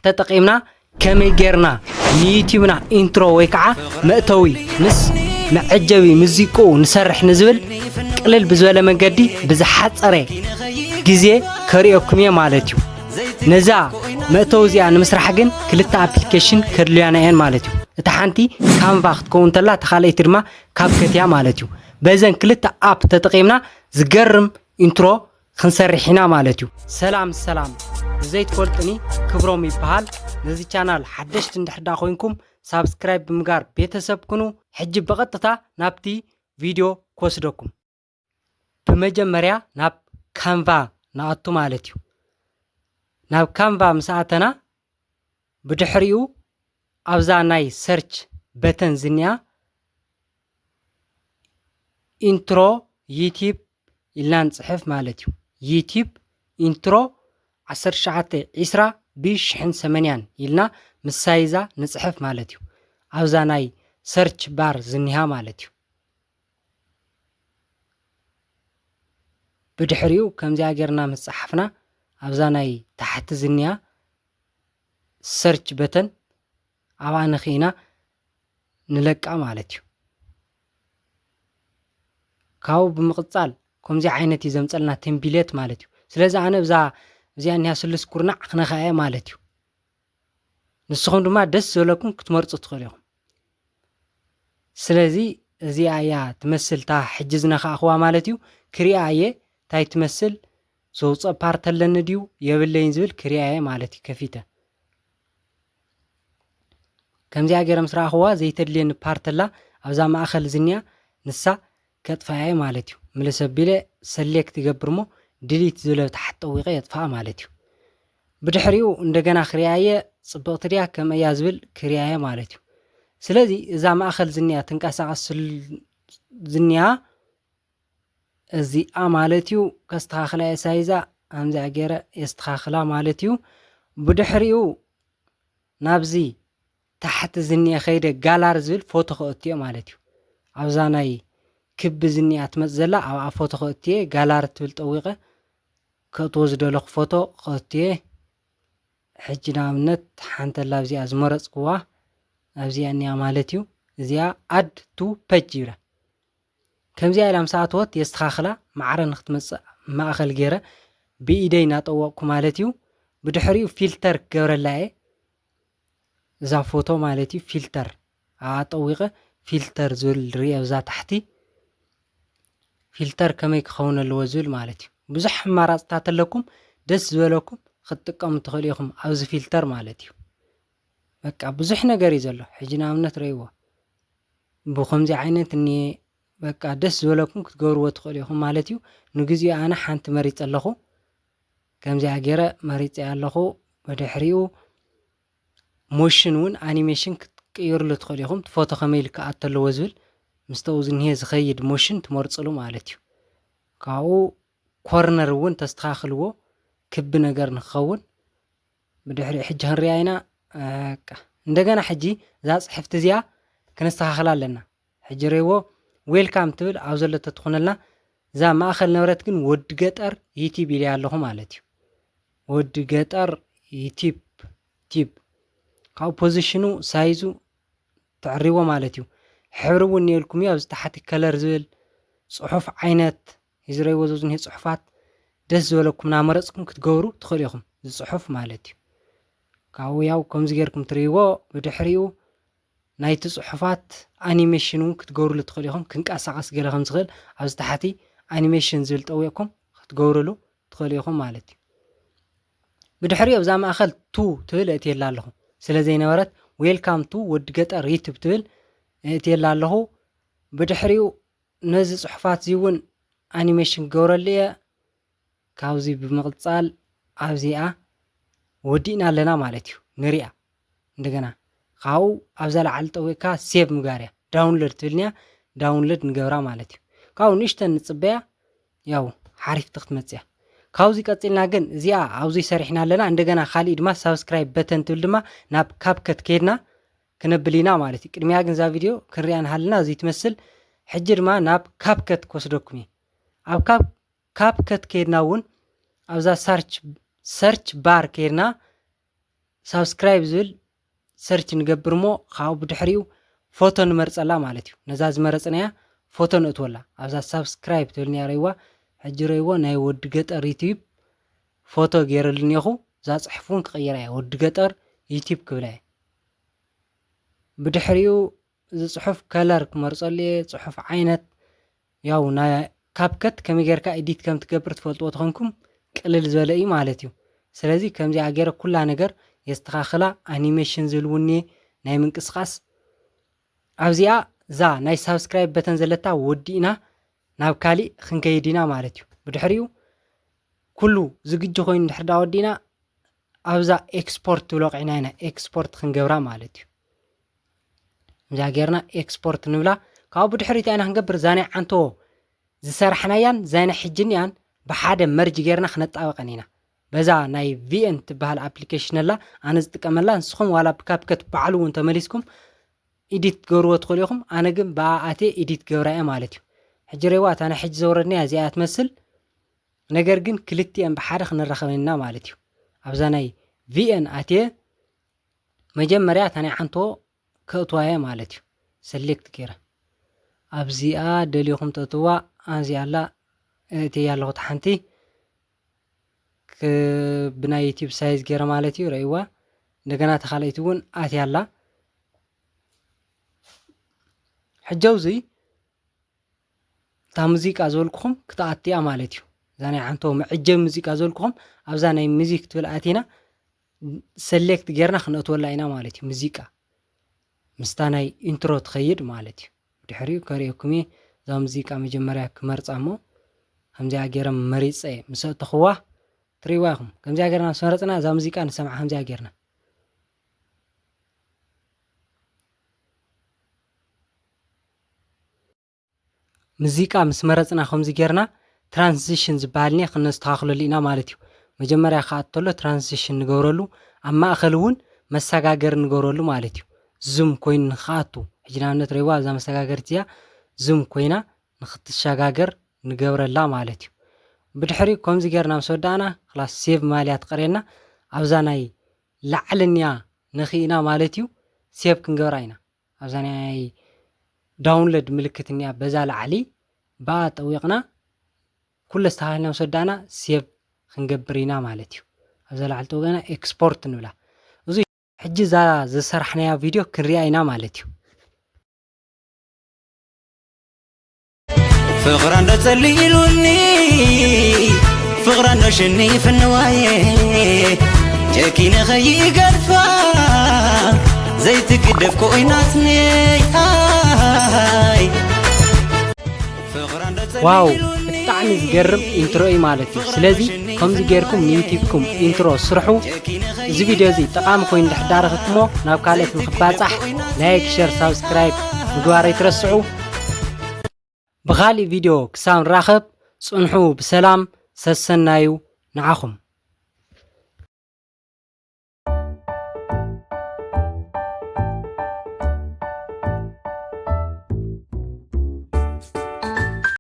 ተጠቒምና ከመይ ጌርና ንዩቲዩብና ኢንትሮ ወይ ከዓ መእተዊ ምስ መዐጀቢ ሙዚቅኡ ንሰርሕ ንዝብል ቅልል ብዝበለ መንገዲ ብዝሓፀረ ግዜ ከርእየኩም እየ ማለት እዩ። ነዛ መእተዊ እዚኣ ንምስራሕ ግን ክልተ ኣፕሊኬሽን ከድልያና እየን ማለት እዩ። እታ ሓንቲ ካንቫ ክትከውን እንተላ፣ እታ ካልኣይቲ ድማ ካፕከት እያ ማለት እዩ። በዘን ክልተ ኣፕ ተጠቒምና ዝገርም ኢንትሮ ክንሰርሕ ኢና ማለት እዩ። ሰላም ሰላም፣ ብዘይትፈልጡኒ ክብሮም ይበሃል። ነዚ ቻናል ሓደሽቲ እንድሕር ዳ ኮይንኩም ሳብስክራይብ ብምጋር ቤተሰብ ኩኑ። ሕጂ ብቐጥታ ናብቲ ቪድዮ ክወስደኩም። ብመጀመርያ ናብ ካንቫ ንኣቱ ማለት እዩ። ናብ ካንቫ ምስ ኣተና ብድሕሪኡ ኣብዛ ናይ ሰርች በተን ዝኒኣ ኢንትሮ ዩቲብ ኢልና ንጽሕፍ ማለት እዩ። ዩቲብ ኢንትሮ ዓሰርተ ትሽዓተ ዒስራ ብሽሕን ሰመንያን ኢልና ምስ ሳይዛ ንጽሕፍ ማለት እዩ። ኣብዛ ናይ ሰርች ባር ዝኒሃ ማለት እዩ። ብድሕሪኡ ከምዚኣ ጌርና ምስ ጸሓፍና ኣብዛ ናይ ታሕቲ ዝኒያ ሰርች በተን ኣብኣ ንኽኢና ንለቃ ማለት እዩ። ካብኡ ብምቕጻል ከምዚ ዓይነት እዩ ዘምጸልና ቴምፕሌት ማለት እዩ። ስለዚ ኣነ ብዛ እዚኣ እኒሃ ስሉስ ኩርናዕ ክነኽኣ እየ ማለት እዩ። ንስኹም ድማ ደስ ዝበለኩም ክትመርጹ ትኽእሉ ኢኹም። ስለዚ እዚኣ እያ ትመስል እታ ሕጂ ዝነኻእኽዋ ማለት እዩ። ክሪኣ እየ እንታይ ትመስል፣ ዘውፅእ ፓርት ኣለኒ ድዩ የብለይን ዝብል ክሪኣ እየ ማለት እዩ ከፊተ። ከምዚኣ ገይረ ምስ ረኣኽዋ ዘይተድልየኒ ፓርት ኣላ ኣብዛ ማእኸል ዝኒኣ ንሳ ከጥፍኣ እየ ማለት እዩ። ምልስ ኣቢለ ሰሌክት ይገብር እሞ ድሊት ዝብል ኣብ ታሕቲ ጠዊቐ የጥፍኣ ማለት እዩ። ብድሕሪኡ እንደገና ክሪኣየ ጽብቕቲ ድያ ከምኣ እያ ዝብል ክሪኣየ ማለት እዩ። ስለዚ እዛ ማእኸል ዝኒኣ ትንቀሳቐስ ስል-፣ ዝኒኣ እዚኣ ማለት እዩ። ከስተኻኽላ እየ ሳይዛ፣ ከምዚኣ ገይረ የስተኻኽላ ማለት እዩ። ብድሕሪኡ ናብዚ ታሕቲ ዝኒአ ከይደ ጋላሪ ዝብል ፎቶ ከእቱ እየ ማለት እዩ። ኣብዛ ናይ ክቢ ዝኒኣ ትመጽእ ዘላ ኣብኣ ፎቶ ከእቱ እየ፣ ጋላሪ ትብል ጠዊቐ ከእትዎ ዝደለኹ ፎቶ ከእቱ እየ። ሕጂ ንኣብነት ሓንቲ ኣላ ኣብዚኣ ዝመረጽክዋ ኣብዚኣ እኒኣ ማለት እዩ። እዚኣ ኣድ ቱ ፔጅ ይብላ። ከምዚኣ ኢላ ምስ ኣተወት የስተኻኽላ፣ ማዕረ ንክትመጽእ ማእኸል ገይረ ብኢደይ እናጠወቕኩ ማለት እዩ። ብድሕሪኡ ፊልተር ክገብረላ እየ። እዛ ፎቶ ማለት እዩ ፊልተር ኣብኣ ጠዊቐ ፊልተር ዝብል ርእ ኣብዛ ታሕቲ ፊልተር ከመይ ክኸውን ኣለዎ ዝብል ማለት እዩ። ብዙሕ ኣማራፅታት ኣለኩም፣ ደስ ዝበለኩም ክትጥቀሙ ትኽእሉ ኢኹም ኣብዚ ፊልተር ማለት እዩ። በቃ ብዙሕ ነገር እዩ ዘሎ። ሕጂ ንኣብነት ረእይዎ ብኸምዚ ዓይነት እኒኤ፣ በቃ ደስ ዝበለኩም ክትገብርዎ ትኽእሉ ኢኹም ማለት እዩ። ንግዚኡ ኣነ ሓንቲ መሪፀ ኣለኹ። ከምዚኣ ገይረ መሪፀ ኣለኹ። ብድሕሪኡ ሞሽን እውን ኣኒሜሽን ክትቅይርሉ ትኽእሉ ኢኹም። እቲ ፎቶ ከመይ ኢሉ ክኣቱ ኣለዎ ዝብል ምስቲ ኣብኡ ዝኒሄ ዝኸይድ ሞሽን ትመርፅሉ ማለት እዩ። ካብኡ ኮርነር እውን ተስተኻኽልዎ ክቢ ነገር ንክኸውን። ብድሕሪኡ ሕጂ ክንሪኣ ኢና። በቃ እንደገና ሕጂ እዛ ፅሕፍቲ እዚኣ ክነስተኻኽላ ኣለና። ሕጂ ረእይዎ ዌልካም ትብል ኣብ ዘሎ ተትኾነልና። እዛ ማእኸል ነበረት ግን ወዲ ገጠር ዩቲብ ኢለ ኣለኹ ማለት እዩ። ወዲ ገጠር ዩቲብ ቲብ ካብኡ ፖዚሽኑ ሳይዙ ተዕሪዎ ማለት እዩ። ሕብሪ እውን እኒኤልኩም እዩ። ኣብዚ ታሕቲ ከለር ዝብል ፅሑፍ ዓይነት እዚ ረእይዎ ዝኒሄ ፅሑፋት ደስ ዝበለኩም እናመረፅኩም ክትገብሩ ትኽእሉ ኢኹም። እዚ ፅሑፍ ማለት እዩ። ካብኡ ያው ከምዚ ጌርኩም ትርእይዎ ብድሕሪኡ ናይቲ ፅሑፋት ኣኒሜሽን እውን ክትገብርሉ ትኽእሉ ኢኹም። ክንቀሳቐስ ገለ ከም ዝኽእል ኣብዚ ታሕቲ ኣኒሜሽን ዝብል ጠዊቕኩም ክትገብርሉ ትኽእሉ ኢኹም ማለት እዩ። ብድሕሪኡ ኣብዛ ማእኸል ቱ ትብል እእትየላ ኣለኹ። ስለ ዘይነበረት ዌልካም ቱ ወዲ ገጠር ዩቱብ ትብል እእትየላ ኣለኹ። ብድሕሪኡ ነዚ ፅሑፋት እዚ እውን ኣኒሜሽን ክገብረሉ እየ። ካብዚ ብምቕፃል ኣብዚኣ ወዲእና ኣለና ማለት እዩ። ንሪኣ እንደገና ካብኡ ኣብዛ ላዕሊ ጠዊቕካ ሴቭ ምግባር እያ። ዳውንሎድ ትብልንያ ዳውንሎድ ንገብራ ማለት እዩ። ካብኡ ንእሽተን ንፅበያ ያው ሓሪፍቲ ክትመፅያ። ካብዚ ቀፂልና ግን እዚኣ ኣብዚ ሰሪሕና ኣለና። እንደገና ካሊእ ድማ ሳብስክራይብ በተን ትብል ድማ ናብ ካፕከት ከይድና ክነብል ኢና ማለት እዩ። ቅድሚያ ግን እዛ ቪድዮ ክንሪኣ ንሃልና እዚ ትመስል። ሕጂ ድማ ናብ ካፕከት ክወስደኩም እየ። ኣብ ካብ ካፕከት ከይድና እውን ኣብዛ ሳርች ሰርች ባር ከይድና ሳብስክራይብ ዝብል ሰርች ንገብር እሞ ካብኡ ብድሕሪኡ ፎቶ ንመርፀላ ማለት እዩ። ነዛ ዝመረፅናያ ፎቶ ንእትወላ ኣብዛ ሳብስክራይብ ትብል ኒያ ረይዋ። ሕጂ ረይዎ ናይ ወዲ ገጠር ዩቲዩብ ፎቶ ገይረሉ እኒኹ። እዛ ፅሑፍ እውን ክቕይራ እየ፣ ወዲ ገጠር ዩቲዩብ ክብላ እየ። ብድሕሪኡ እዚ ፅሑፍ ከለር ክመርፀሉ እየ፣ ፅሑፍ ዓይነት። ያው ናይ ካፕከት ከመይ ጌርካ ኤዲት ከም ትገብር ትፈልጥዎ ተኾንኩም ቅልል ዝበለ እዩ ማለት እዩ። ስለዚ ከምዚኣ ገይረ ኩላ ነገር የስተኻኽላ። ኣኒሜሽን ዝብል እውን እየ ናይ ምንቅስቃስ። ኣብዚኣ እዛ ናይ ሳብስክራይብ በተን ዘለታ ወዲእና ናብ ካሊእ ክንከይድ ኢና ማለት እዩ። ብድሕሪኡ ኩሉ ዝግጁ ኮይኑ እንድሕር ዳ ወዲእና ኣብዛ ኤክስፖርት ትብል ወቂዕና ኢና ኤክስፖርት ክንገብራ ማለት እዩ። እዛ ጌርና ኤክስፖርት ንብላ። ካብኡ ብድሕሪት ኢና ክንገብር እዛ ናይ ዓንቶ ዝሰራሕናያን እዛ ናይ ሕጅንያን ብሓደ መርጅ ጌርና ክነጣበቀን ኢና። በዛ ናይ ቪኤን ትበሃል ኣፕሊኬሽን ኣላ፣ ኣነ ዝጥቀመላ። ንስኹም ዋላ ብካፕከት ባዕሉ እውን ተመሊስኩም ኢዲት ትገብርዎ ትኽእሉ ኢኹም። ኣነ ግን ብኣኣቴ ኢዲት ገብራ እየ ማለት እዩ። ሕጂ ሬዋ እታ ናይ ሕጂ ዘውረድናያ እዚኣ እያ ትመስል። ነገር ግን ክልቲኤን ብሓደ ክንራኸበን ኢና ማለት እዩ። ኣብዛ ናይ ቪኤን ኣትየ መጀመርያ እታ ናይ ዓንቶ ከእትዋ እየ ማለት እዩ። ሰሌክት ገይረ ኣብዚኣ ደሊኹም ተእትዋ። ኣብዚኣ ኣላ፣ እእትያ ኣለኹ። እታ ሓንቲ ክ-፣ ብናይ ዩቲዩብ ሳይዝ ገይረ ማለት እዩ። ረእይዋ። እንደገና እታ ካልኣይቲ እውን ኣትያ ኣላ። ሕጂ ኣብዚ እታ ሙዚቃ ዝበልኩኹም ክትኣትያ ማለት እዩ። እዛ ናይ ዓንቶ መዐጀቢ ሙዚቃ ዝበልኩኹም ኣብዛ ናይ ሙዚክ ትብል ኣቲና ሰሌክት ጌርና ክንእትወላ ኢና ማለት እዩ። ሙዚቃ ምስታ ናይ ኢንትሮ ትኸይድ ማለት እዩ። ድሕሪኡ ከርእየኩም እየ። እዛ ሙዚቃ መጀመርያ ክመርጻ እሞ ከምዚኣ ገይረ መሪጸ ምስ ኣእተኽዋ ትርእይዋ ኢኹም። ከምዚኣ ገይርና ምስ መረጽና እዛ ሙዚቃ ንሰምዓ ከምዚኣ ገይርና። ሙዚቃ ምስ መረጽና ከምዚ ጌርና ትራንዚሽን ዝበሃል እኒአ ክነስተኻኽለሉ ኢና ማለት እዩ። መጀመርያ ክኣቱ ተሎ ትራንዚሽን ንገብረሉ፣ ኣብ ማእኸል እውን መሰጋገሪ ንገብረሉ ማለት እዩ። ዙም ኮይኑ ንኽኣቱ፣ ሕጂ ንኣብነት ረይዋ ኣብዛ መሰጋገሪት እዚኣ ዙም ኮይና ንኽትሸጋገር ንገብረላ ማለት እዩ። ብድሕሪኡ ከምዚ ጌርና ምስ ወዳእና ክላስ ሴቭ ማልያ ትቐርየልና። ኣብዛ ናይ ላዕሊ እኒኣ ንኽኢና ማለት እዩ ሴቭ ክንገብራ ኢና። ኣብዛ ናይ ዳውንሎድ ምልክት እኒኣ በዛ ላዕሊ ብኣ ጠዊቕና ኩለ ኣስተኻኺልና ምስ ወዳእና ሴቭ ክንገብር ኢና ማለት እዩ። ኣብዛ ላዕሊ ጠዊቕና ኤክስፖርት ንብላ። እዚ ሕጂ እዛ ዝሰራሕናያ ቪድዮ ክንሪኣ ኢና ማለት እዩ። ፍቕራ እንዶ ጸሊሉኒ፣ ፍቕራ እንዶ ሽኒፍኒ ዋየ፣ ጨኪነ ከይገድፋ፣ ዘይትግደፍ ኮይናትኒ፣ ኣይ። ፍቕራ እንዶ ዋው፣ ጸሊሉኒ፣ ብጣዕሚ ዝገርም ኢንትሮ እዩ ማለት እዩ። ስለዚ ከምዚ ጌርኩም ንዩቲዩብኩም ኢንትሮ ስርሑ። እዚ ቪድዮ እዚ ጠቓሚ ኮይኑ እንድሕር ዳረኸኩሞ ናብ ካልኦት ንኽባጻሕ ላይክ፣ ሸር፣ ሳብስክራይብ ምግባር ኣይትረስዑ። ብኻሊእ ቪድዮ ክሳብ ንራኸብ ጽንሑ ብሰላም፣ ሰሰናዩ ንዓኹም።